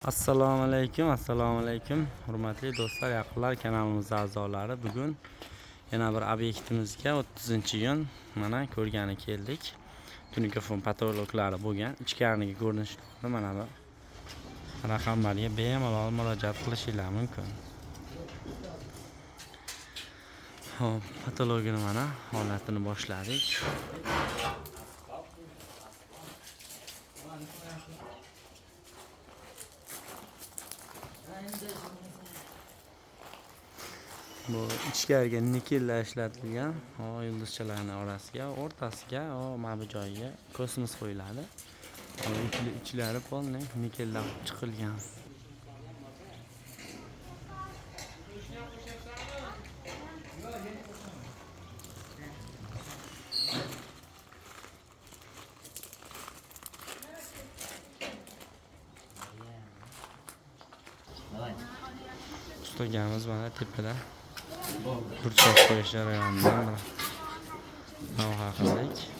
Assalomu alaykum, assalomu alaykum, hurmatli do'stlar, yaqinlar, kanalimiz a'zolari. Bugun yana bir obyektimizga 30-iyun mana ko'rgani keldik. Tunikafon patologlari bo'lgan. Ichkaridagi ko'rinishlarni mana bu raqamlarga bemalol murojaat qilishinglar mumkin. Xo'p, patologini mana holatini boshladik. Bu ichkariga nikellar ishlatilgan, o yulduzchalarning orasiga, o'rtasiga, o mana bu joyiga kosmos qo'yiladi. Ichlari polniy nikeldan chiqilgan. Ustagamiz mana tepada burchak qo'yish jarayonidan bir lavha qildik.